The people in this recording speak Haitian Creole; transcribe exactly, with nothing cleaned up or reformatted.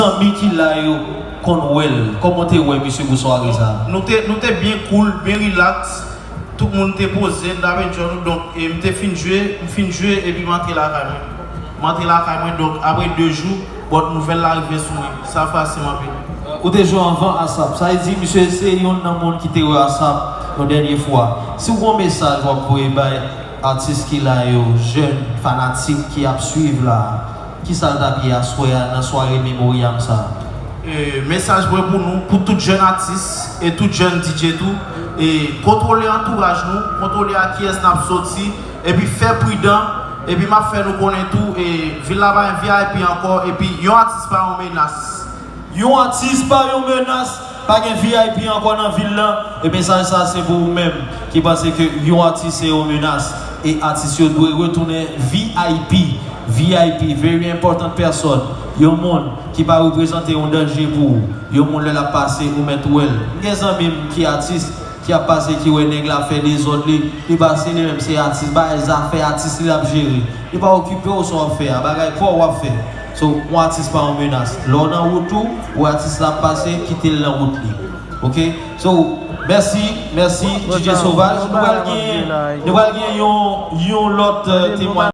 zanmi ki la yo konn wè l. Kòman w te wè misye pou sware sa a? Nou te, nou te byen cool, byen relax. Tout moun te poze, n t ap enjoy nou. Donk, e, m te fin jwe, m fin jwe, epi m antre lakay mwen. M antre lakay mwen, donk, apre de jou, bòt nouvèl la rive sou mwen. Sa fasil anpil. Ou te jwe anvan ASAP. Sa vle di, misye se youn nan moun ki te wè ASAP yon dènye fwa. Si w gen yon mesaj w ap voye bay atis ki la yo, jèn, fanatik ki ap swiv la, ki sa l t ap ye aswè a nan sware Memoriam sa a? E, mesaj mwen pou nou, pou tout jèn atis e tout jèn D J tou, e, kontwole antouraj nou, kontwole ak kiyès n ap soti, epi fè pridan, epi m ap fè nou konnen tou, e, vil la pa gen V I P ankò, epi yon atis pa yon menas. Yon atis pa yon menas, pa gen V I P ankò nan vil lan. E mesaj sa se pou ou menm ki panse ke yon atis se yon menas. E atis yo dwe retounen V I P. V I P, very important person. Yon moun ki pa reprezante yon danje pou ou. Yon moun lè l ap pase, ou mèt wè l. M gen zanmi m ki atis, ki ap pase, ki wè nèg la fè dezòd li, li pase li menm se atis, bagay zafè atis li l ap jere. Li pa okipe w sa w ap fè a, bagay pa w w ap fè. So, yon atis pa yon menas. Lè w nan wout ou, ou wè atis la ap pase, kite l nan wout li. Ok? So, mèsi, mèsi, D J Sauvage. Nou pral gen, nou pral gen yon, yon lòt euh, temwayaj.